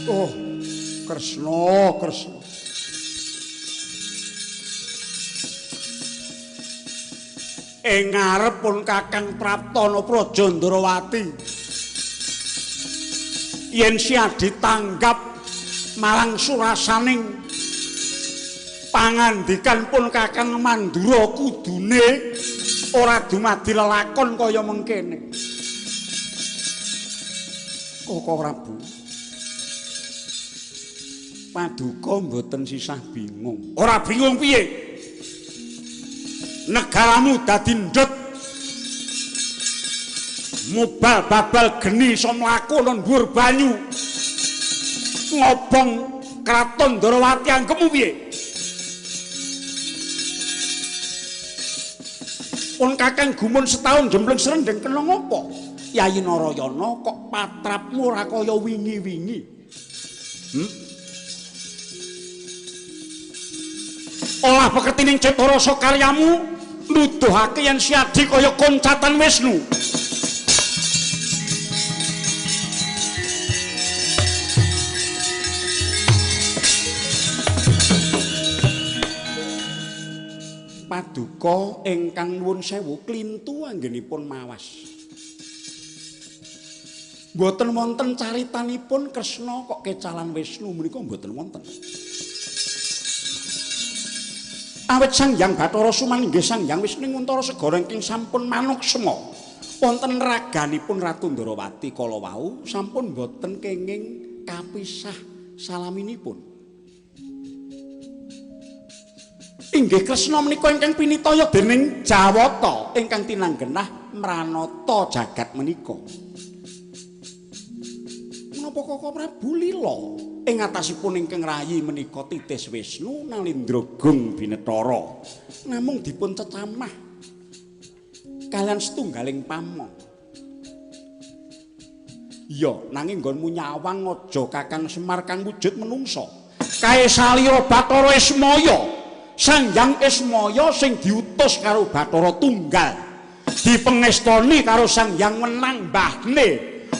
Oh, Kresna, Kresna. Ing ngarep pun Kakang Praptana Praja Ndrawati. Yen sia ditanggap marang surasaning pangandikan pun Kakang Mandura kudune ora dumadi lelakon kaya mengkene. Koko Prabu, paduka mboten sisah bingung. Ora bingung piye? Negaramu dadi ndut. Mubal babal geni iso mlaku ana dhuwur banyu. Ngobong kraton Ndorowati anggepmu piye? Pun Kakang gumun setahun jembleng srendeng kena ngopo? Yayi Narayana kok patrapmu ora kaya wingi-wingi. Olah pekertining cipta rasa karyamu nuduhake yen Siadi kaya koncatan Wisnu. Paduka ingkang nuwun sewu klintu anggenipun mawas. Mboten wonten caritanipun Kresna kok kecalan Wisnu menika mboten wonten. Awit Sang Hyang Bathara sumanggih Sang Hyang Wisnu Nguntara segara ingkang sampun manuksma. Wonten raganipun Ratu Ndorowati kala wau sampun mboten kenging kapisah salaminipun. Inggih Kresna menika ingkang pinitaya dening Jawata ingkang tinanggenah mranata jagat menika. Menapa Koko Prabu lila ing atasipun ingkang rayi menika titis Wisnu nalindra gung binetara namung dipun cecamah kalian setunggaling pamong. Ya nanging nggonmu nyawang aja Kakang Semar kang wujud menungsa. Kae salira Bathara Ismaya. Sang Hyang Ismaya sing diutus karo Bathara Tunggal dipengestoni karo Sang Hyang Wenang mbahne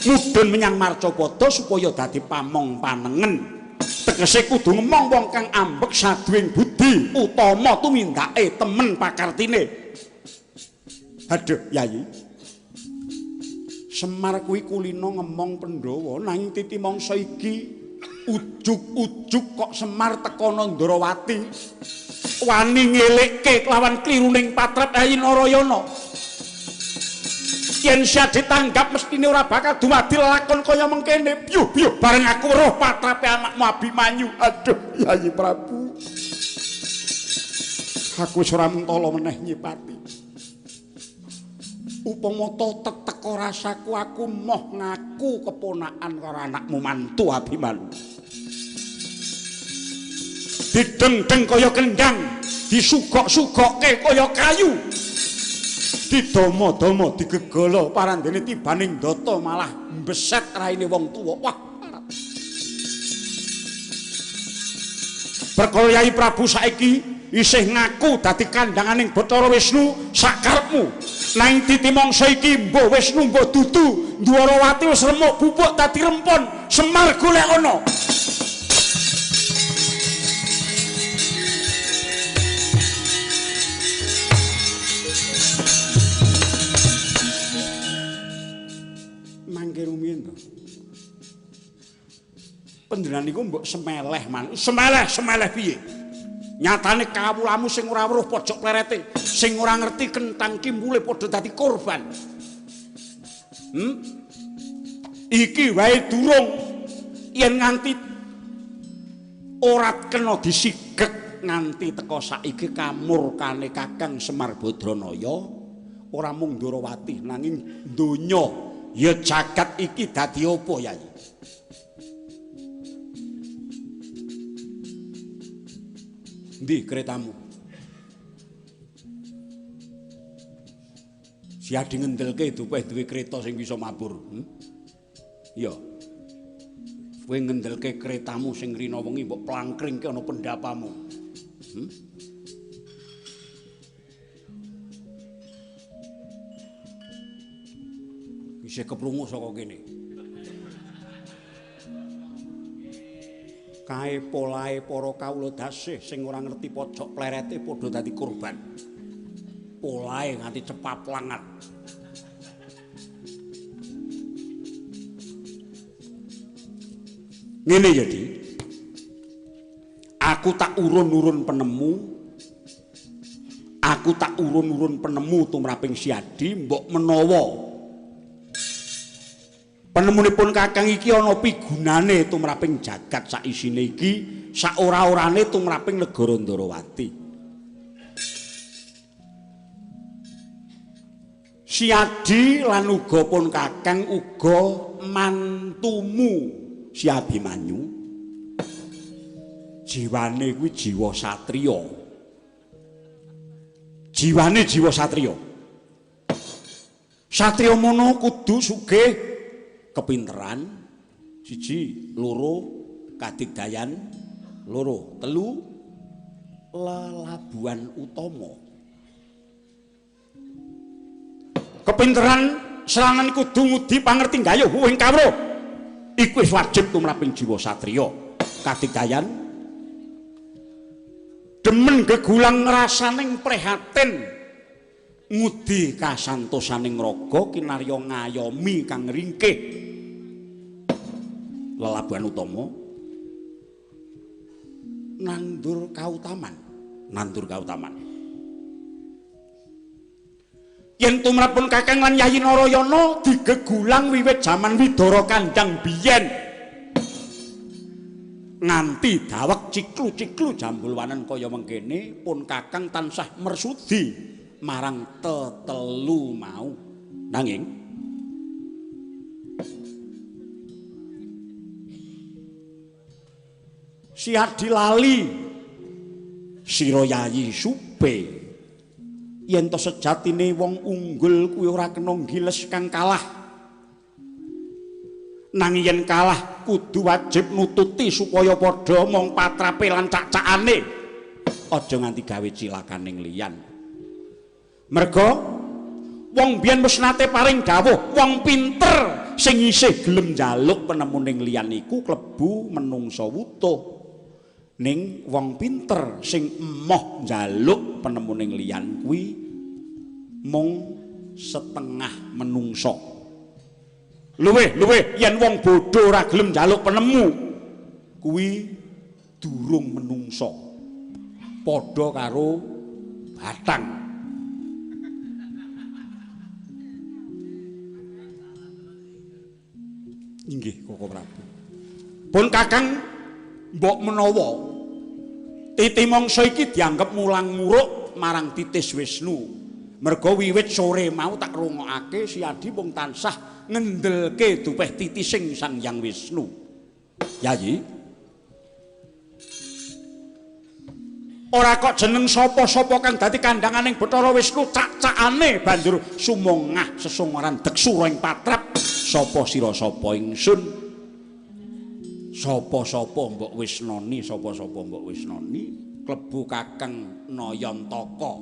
mudhun menyang Marcapada supaya dadi pamong panengen. Tegese kudu ngemong wong kang ambek saduwing budi utama tumindake temen pakartine. Aduh Yayi, Semar kuwi kulina ngemong Pandhawa nanging titi mangsa iki ujug-ujug kok Semar tekana Ndorowati wani ngelekke kelawan kliruning patrap Yayi Narayana. Yen sia ditanggap mestine ora bakal dumadi lelakon kaya mengkene. Byuh-byuh bareng aku weruh patrape anakmu Abimanyu. Aduh Yayi Prabu, aku wis ora mentala meneh nyipati. Upama teteka rasaku aku moh ngaku keponakan karo anakmu mantu Abimanyu. Dideng-deng kaya kendang, disugok-sugokke kaya kayu, didomo-domo digegala parandene tibaning data malah mbeset raine wong tuwa. Wah, perkara Yayi Prabu saiki isih ngaku dadi kandhanganing Bathara Wisnu sakarepmu. Nanging titi mangsa iki mbuh Wisnu mbuh dudu, Ndwarawati wis remuk bubuk dadi rempon, Semar golek ana. Mangke rumiyin to. Panjenengan niku mbok semeleh man. Semeleh piye? Nyatane kawulamu sing ora weruh pojok plerete, sing ora ngerti kentang kimpule padha dadi korban. Iki wae durung yen nganti ora kena disigek nganti teka saiki kamurkane Kakang Semar Badranaya ora mung Ndorowati nanging donya ya jagat iki dadi apa Yayi? Ndi keretamu? Siadi ngendelke dupeh duwe kereta sing bisa mabur. Iya. Kowe ngendelke keretamu sing rina wengi mbok plangkringke ana pendapamu. Isih keprungu saka kene. Kae polahe para kawula dasih sing ora ngerti pojok plerete padha dadi korban. Polahe nganti cepaplangan. Ngene ya, Dik. Aku tak urun-urun penemu. Aku tak urun-urun penemu tumraping Siadi mbok menawa penemunipun Kakang iki ana pigunane tumraping jagat saisine iki, saora-orane tumraping negara Ndorowati. Si Adi lan uga pun kakang uga mantumu Si Abimanyu. Jiwane kuwi jiwa satriya. Jiwane jiwa satriya. Satriya mono kudu sugih kepinteran, siji, loro kadigdayan, loro, telu lelabuhan utama. Kepinteran serangan kudu ngudi pangerti gayuh ing kawruh. Iku wis wajib tumraping jiwa satriya. Kadigdayan demen gegulang rasaning prihatin ngudi kasantosaning raga kinarya ngayomi kang ringkih. Lelabuhan utama nandur kautaman, nandur kautaman. Yen tumrapun kakang lan Yayi Narayana digegulang wiwit jaman Widara Kandang biyen nganti daweg ciklu-ciklu jambulwanen kaya mengkene, pun kakang tansah mersudi marang tetelu mau. Nanging Si Adi lali sira Yayi Supe yen to sejatine wong unggul kuwi ora kena nggiles kang kalah. Nanging yen kalah kudu wajib nututi supaya padha mong patrape lan cak-cakane, aja nganti gawe cilakaning liyan. Merga wong biyen wis nate paring dawuh, wong pinter sing isih gelem njaluk penemuning liyan iku klebu menungsa wutuh. Ning wong pinter sing emoh njaluk penemuning liyan kuwi mung setengah menungsa. Luwih-luwih yen wong bodho ora gelem njaluk penemu kuwi durung menungsa. Padha karo batang. Inggih Koko Prabu. Pun kakang mbok menawa titi mangsa iki dianggep mulang muruk marang titis Wisnu. Merga wiwit sore mau tak rungokake Si Adi mung tansah ngendelke dupeh titising Sang Hyang Wisnu. Yayi, ora kok jeneng sapa-sapa kang dadi kandhanganing Bathara Wisnu cak-cakane banjur sumongah sesongoran deksura ing patrap. Sapa sira sapa ingsun? Sapa-sapa mbok wisnoni, sapa-sapa mbok wisnoni, klebu kakang Nayantaka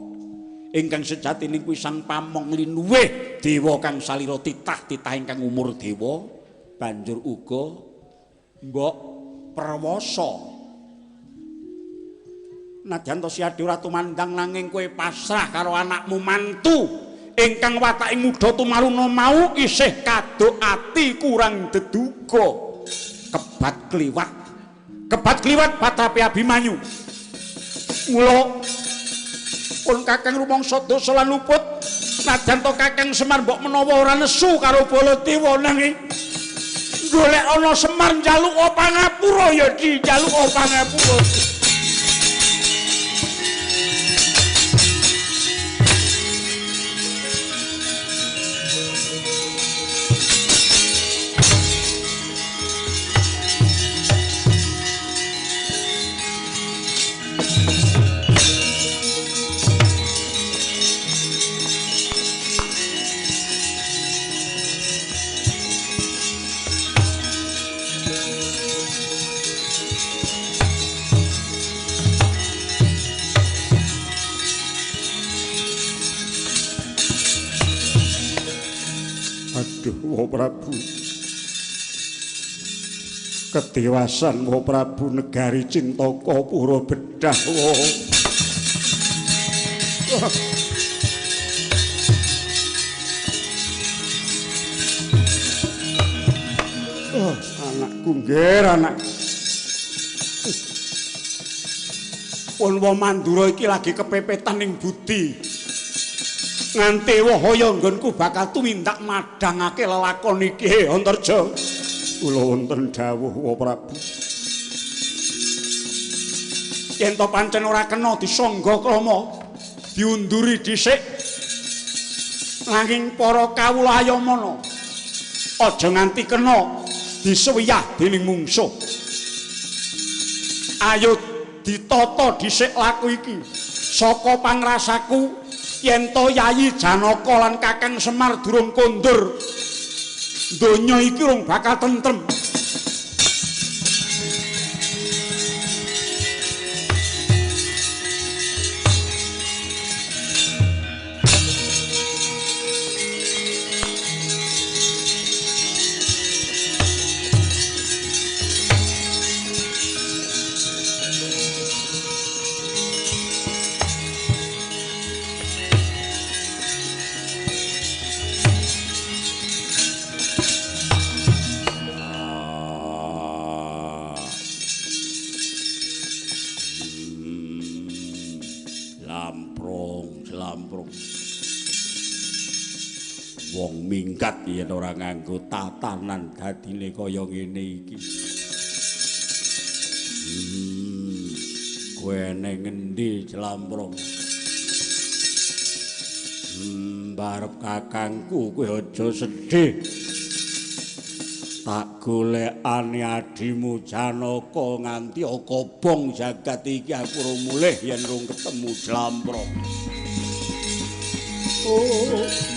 ingkang sejatine kuwi sang pamong linuwih dewa kang salira titah-titah ingkang umur dewa, banjur uga mbok Prawasa. Nadyan to Si Adi ora tumandang nanging kowe pasrah karo anakmu mantu ingkang watake muda tumaruna mau isih kaduk ati kurang deduga. Kebat kliwat, kebat kliwat patrape Abimanyu. Mula pun kakang rumangsa dosa lan luput, nadyan to kakang Semar mbok menawa ora nesu karo Baladewa, nanging golek ana Semar njaluk pangapura ya Di, njaluk pangapura. Aduh, Wa Prabu. Kedewasan Wa Prabu negari Cintaka pura bedah wa. Oh, anakku nggih, anak. Pun wa Mandura iki lagi kepepetan ning budi. Nganti wahaya nggonku bakal tumindak madhangake lelakon iki, Antarja. Kula wonten dawuh Wa Prabu. Yen to pancen ora kena disangga krama, diunduri dhisik. Nanging para kawula ayamana aja nganti kena disuwiyah dening mungsuh. Ayo ditata dhisik laku iki. Saka pangrasaku yen to Yayi Janaka lan Kakang Semar durung kondur, donya iki urung bakal tentrem. Wong minggat yen ora nganggo tatanan dadine kaya ngene iki. Kowe neng ngendi Jlamprong? Barep kakangku kowe aja sedih. Tak golekane adimu Janaka nganti kobong jagat iki aku ora mulih yen rung ketemu Jlamprong. Oh.